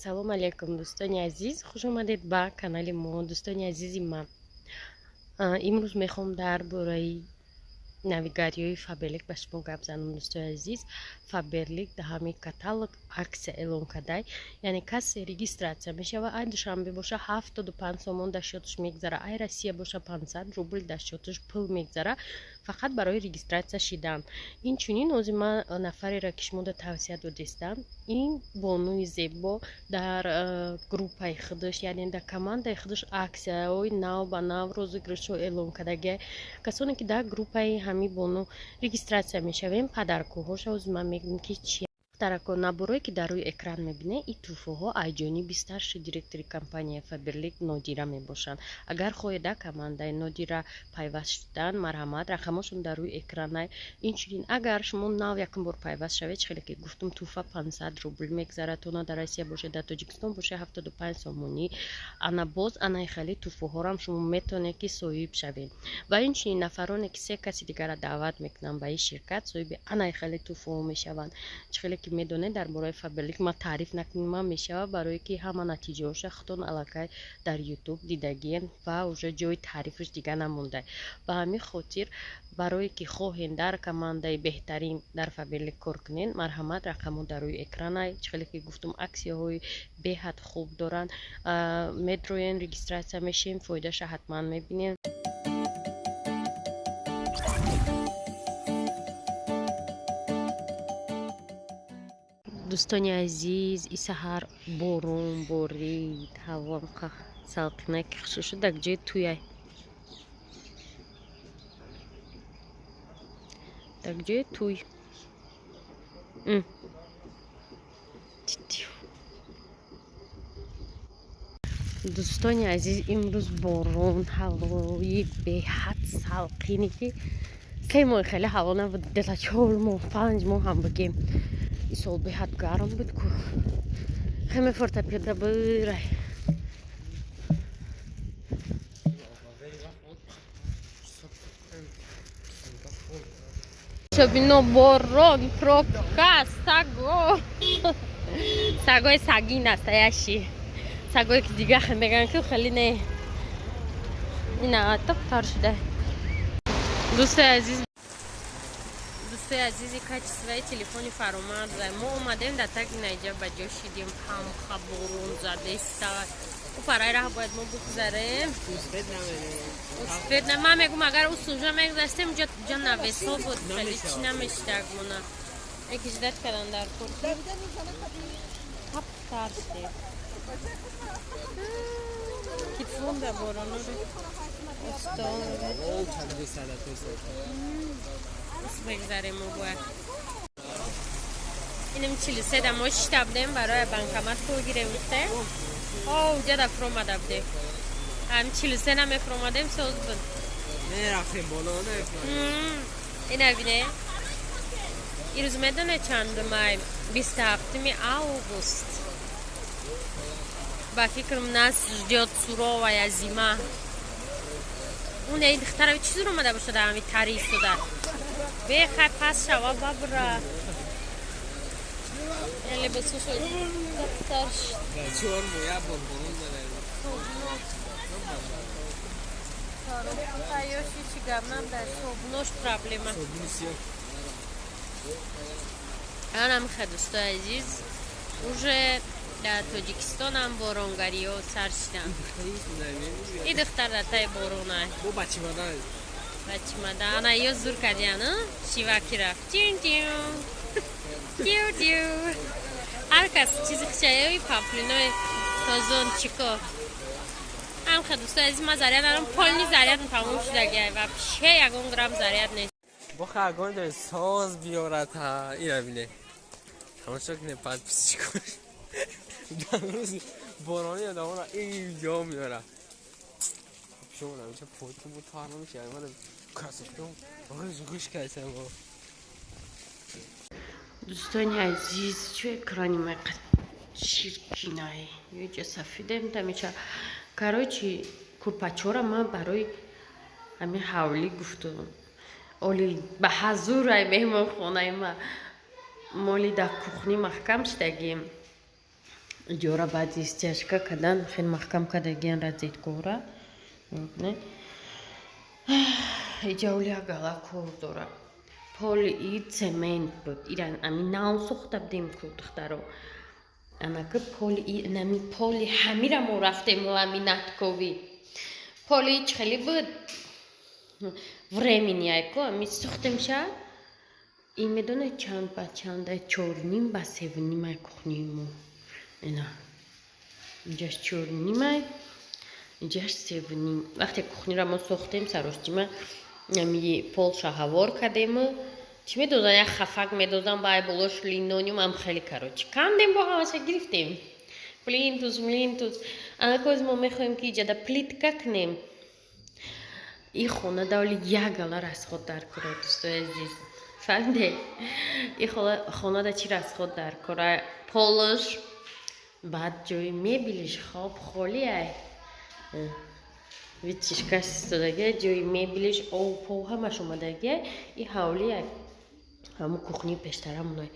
Ассалому алайкум, дӯстони азиз, хуш омадед ба канали мо. Дӯстони азизи ман, имрӯз мехоҳам дар бораи навигариҳои Фаберлик ба шумо гап занам. Дӯстони азиз, Фаберлик дар ҳамин каталог аксия эълон кардай, яъне касе регистрация мешава, ай Душанбе боша, 75 сомон дар счёташ мегзара, ай Россия боша, 500 рубл дар счёташ пул мегзара, фақат барои регистрация шидан. Инчунин ҳозир ман нафареро, ки шумода тавсия додистам, ин бонуи зебо дар группаи худаш, яъне дар командаи худаш, аксияҳои нав ба нав, розыгрышҳо эълон кардагиай. Касоне ки дар группаи ҳамин бону регистрация мешавем, подаркоҳоша ҳозир ман мегӯям, ки чи. Духтарако, наборое ки дар рӯи экран мебинед, ин тӯҳфаҳо аз ҷониби старший директори компанияи Фаберлик Нодира мебошанд. Агар хоҳед дар командаи Нодира пайваст шудан, марҳамат, рақамошон дар рӯи экранай. Инчунин, агар шумо нав якум бор пайваст шавед, чӣ хеле ки гуфтум, тӯҳфа 500 рубл мегзарад, то на дар Россия бошед, дар Тоҷикистон бошед, 75 сомонӣ. Ана боз анаи хеле тӯҳфаҳорам шумо метавонед, ки соҳиб шавед. Ва инчунин нафароне ки се каси дигарро даъват мекунанд ба ин ширкат, соҳиби анаи хеле тӯҳфаҳо мешаванд. Чӣ хеле ки медонед, дар бораи Фаберлик ман таъриф накунам мешавад, барое ки ҳама натиҷаҳоша худтон аллакай дар Ютуб дидагиен ва уже ҷои таърифаш дига намонда. Ба ҳамин хотир, барое ки хоҳем дар командаи беҳтарин дар Фаберлик кор кунед, марҳамат, рақамҳо дар рӯи экранай. Чӣ хеле ки гуфтум, аксияҳои беҳад хуб доранд. Медроен, регистрация мешем, фоидаша ҳатман мебинем. Дӯстони азиз, и саҳар борон борид, ҳаво салқинак хушук шуд. Дар ҷои туяй, дар ҷои туй. Дӯстони азиз, имрӯз борон, ҳавои беҳад салқине, ки 3 моҳ хеле ҳаво набуд, дела 4 моҳ, 5 моҳ ҳам бигем. Исол беҳад гарм буд ку, хеме форта пиёда бирай. Шобино, борон, пробка, саго, сагои сагин аст, аяши сагое ки дига мегӯянд, ки хеле не, ина топтар шуда. Дӯстои азиз, дӯстои азизи, качествои телефони фаромад. Мо омадем, дар таги наиҷа ба ҷо шидем, ҳамха борон задеста. У параи раҳ бояд мо бигзарем. Успеть на, ман мегум, агар у сужа мегузаштем, ҷа навесо буд, хеле чӣ намешидак мона. Яки ждать кардан дар кор. Таптар шидем. Китфонда боронро устод. Мегзарем мо бояд. Инам 43 да мо шита будем, барои банкомат пул гирем гуфтем. О, уҷа да фуромада будем. Ҳам 43 намефуромадем, соз буд. Мерафтем боло, не? Ина бине. Ирӯз медоне чандум май? 27-уми август. Ба фикрам, нас ждёт суровая зима. Он эй духтара чӣ зур омада бошад, ҳами тари истода. Бехай, пас шава, бабра. Либосушо таптар. 4 моҳ як бор борон задаем. Тайёши чӣ гап дар собунош проблема. Собуни сиёҳ. Анам ха, дӯстои азиз, уже дар Тоҷикистонам боронгариҳо сар шиданд. И духтар дар таи боронай. Бо бачимадан. Бачимада. Ана ё зур кардиян, шиваки рафт. Тин тин. Тиу тиу. Ҳар кас чизи хушаёи памплинои тозон чико. Ам ха, дӯстои азиз, ман заряд надорам, полный зарядам тамом шудагиай, вообще ягон грамм заряд нест. Боха, агон ҷой соз биёрад, ҳа, ира бине. Тамошо кунед, подписчикош. Дар рӯзи борони одамонро инҷо меёрад. Шумо намеша потум буд, тар намеша. Ман кроссовкам ғиш ғиш кардам. Дӯстони азиз, чӯ экрани ма чиркинай, ёҷа сафидем тамича. Короче, курпачора ман барои ҳамин ҳавлӣ гуфтум, оли ба ҳазурай меҳмонхонаи ма, моли дар кухни маҳкам шудагим. Иҷора баъди стяжка кардан хеле маҳкам кардагиян розеткора. Не, иҷа оли гала кор дора. Поли и цемент буд, ира ами нав сохта будем ку, духтаро. Анаки поли, нами поли ҳамира мо рафтем ламинатковӣ. Поли чӣ хеле буд, временный айко, ами сохтемша. Ин медонед чанд ба чанда? 4,5 ба 3,5 ай кухнии мо. Ина, инҷаш 4,5 ай, инҷаш 3,5. Вақте кухнира мо сохтем, саростима ами полша ҳавор кардему чӣ медодан, як хафак медодан, ба ай болош линолеум ам хеле, короче, кандем, бо ҳамаша гирифтем, плинтус млинтус. Анакоз мо мехоҳем, ки иҷада плитка кунем. И хона давли як гала расход дар кора, дӯстои азиз, фаҳмиде? И хонада чӣ расход дар кора? Полш, баъд ҷои мебелиш хоб холӣ ай, вытяжкаш истодагия, ҷои мебелиш, обпов ҳамаш омадагия. И ҳавли ай, ҳамун кухнии пештарамонай.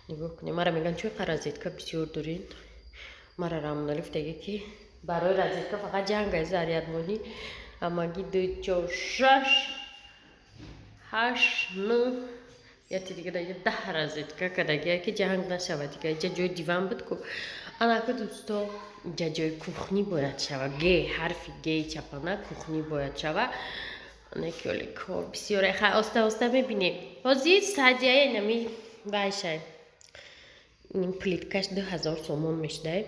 Нигоҳ кунем, мара мегӯянд, чӯй қа розетка бисёр дорин. Мара Рамоналиф деге, ки барои розетка фақат ҷанг ай, зарядмонӣ. Ҳамагӣ ду, чор, шаш, ҳашт, нӯ, яти дига даҷа 10 розетка кардагия, ки ҷанг нашавад. Дига иҷа ҷои диван буд ку. Анака, дӯсто, иҷа ҷои кухнӣ бояд шава. Г, ҳарфи Г чапана кухнӣ бояд шава. Неки оли кор бисёре. Хай, оста оста мебинем. Ҳозир стадияи нами вайшай. Ин плиткаш 2000 сомон мешудай.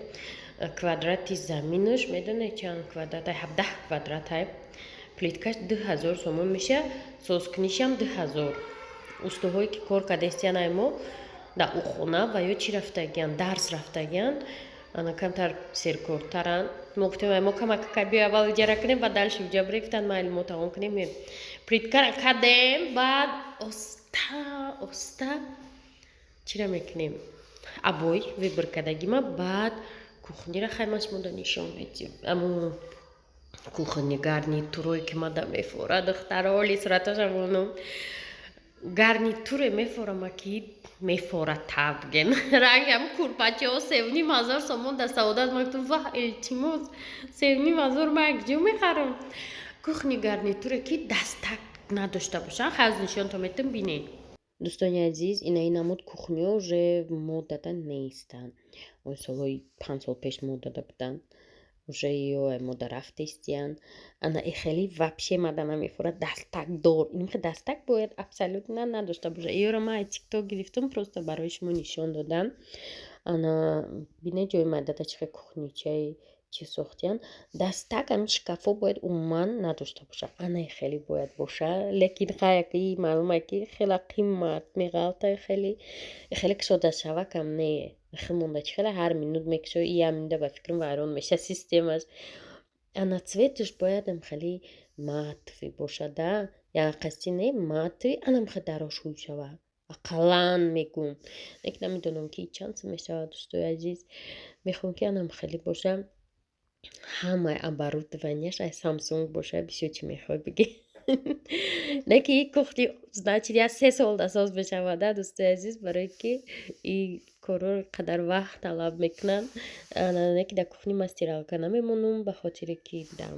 Квадрати заминаш медонед чанд квадрат? 17 квадратай. Плиткаш 2000 сомон меша, созкунишам 2000. Устоҳое ки кор кардастиян ай мо дар ӯ хона ва ё чӣ рафтагиян, дарс рафтагиян, ана камтар серкортаранд. Мо гуфтем, ай мо камак биё, аввал иҷара кунем, баъд дальше иҷа бирем. Гуфтанд, майли, мо тамом кунем, меем. Плиткара кардем, баъд оста оста чира мекунем, обои выбор кардагима, баъд кухнира. Хай, ман шумода нишон медиҳам аму кухни гарнитурое ки мада мефора, духтаро, оли сураташа монум. Гарнитуре мефорама, ки мефора, табген ранги ҳам курпачаҳо 3500 сомон дар Саодат. Ма гуфтам, ваҳ, илтимос, 3500 ман якҷо мехарам? Кухни гарнитуре ки дастак надошта бошам. Хай, нишонто метам, бинед. Дӯстони азиз, инаи намуд кухниҳо уже модада нестанд. Ой, солҳои 5 сол пеш модада буданд, уже ё мода рафтестиянд. Ана и хеле вообще мада намефорад. Дастакдор, инхе дастак бояд абсолютно надошта бошад. Иёро ман аз ТикТок гирифтам, просто барои шумо нишон додам. Ана бинед, ҷои мадада чӣ хел кухничаи чӣ сохтиянд. Дастак, ҳамин шкафҳо бояд умуман надошта бошад. Ана хеле бояд бошад, лекин хаяки маълуме, ки хела қимат меғалта. Хеле хеле кушода шавакам не, хел монда, чӣ хеле ҳар минут мекушои, и як минута ба фикрам вайрон меша системаш. Ана цветаш боядам хеле матовый бошада, як қасти не, матовый, анам хел дарошӯй шава ақаллан мегӯм, лекин намедонам, ки чанд сум мешавад. Дӯстои азиз, мехоҳам, ки анам хеле боша, ҳамаи оборудованияш ай Самсунг боша. Бисёр чӣ мехоҳӣ бигӣ? Не ки и кухни, значит, як 3 сол дасоз мешавад, дӯстои азиз, барое ки и корҳо қадар вақт талаб мекунанд. Не ки дар кухни ман стиралка намемонам, ба хотире ки дар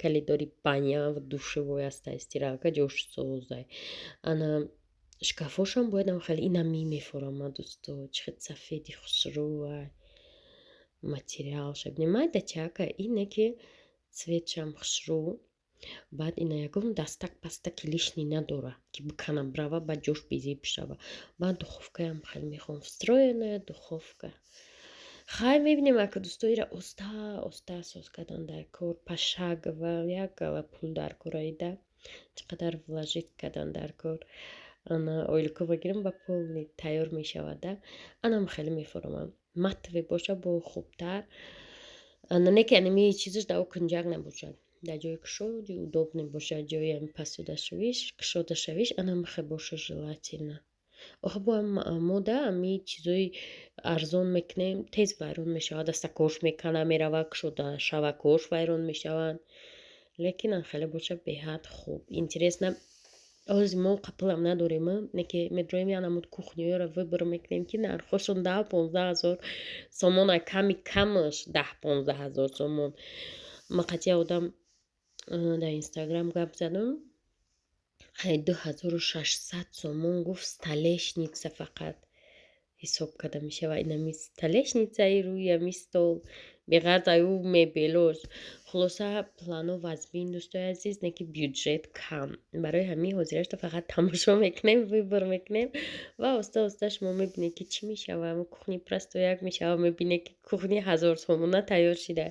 коридори баня ва душевой ҳастай стиралка, ҷош созай. Ана шкафошам бояд хеле инами мефорама, дӯсто, чӣ хел сафеди хушрӯай материалша. Бинем, майда чака ине, ки цветшам хушрӯ. Баъд ина ягон дастак пастаки лишний надора, ки бикана брава, баъд ҷош безеб шава. Баъд духовкаям хеле мехоҳам, встроенная духовка. Хай, мебинем ака, дӯсто, ира оста оста соз кардан дар кор, пошагово. Як гала пул дар кор аида, чӣ қадар вложить кардан дар кор. Ана ойлико бигирам, ба полный тайёр мешавада. Анам хеле мефоромам, матовый боша бо хубтар. Ана не ки анами чизаш дар кунҷак набошад, дар ҷои кушоди удобный бошад, ҷои ами посудашӯиш кушодашавиш, анам хел боша желательно. Охи бо мода ами чизои арзон мекунем, тез вайрон мешавад, дастакош мекана мерава, кушода шавакош вайрон мешаванд. Лекин ан хеле боша, беҳад хуб. Интересно. Ҳози мо қапилам надорем, не ки медроем, як намуд кухняёро выбор мекунем, ки нархҳошон 10-15 ҳазор сомон, ками камаш 10-15 ҳазор сомон. Ма қатъия одам дар Инстаграм гап задам, 2600 сомон гуфт, столешница фақат ҳисоб карда мешавад. Инами столешницаи рӯи ами стол, беғарз аю мебелош. Хулоса, плано вазбин, дӯстои азиз, не ки бюджет кам. Барои ҳамин ҳозирашто фақат тамошо мекунем, выбор мекунем ва оста оста шумо мебинед, ки чӣ мешава. Кухни просто як мешава, мебинед, ки кухни 1000 сомона тайёр шида.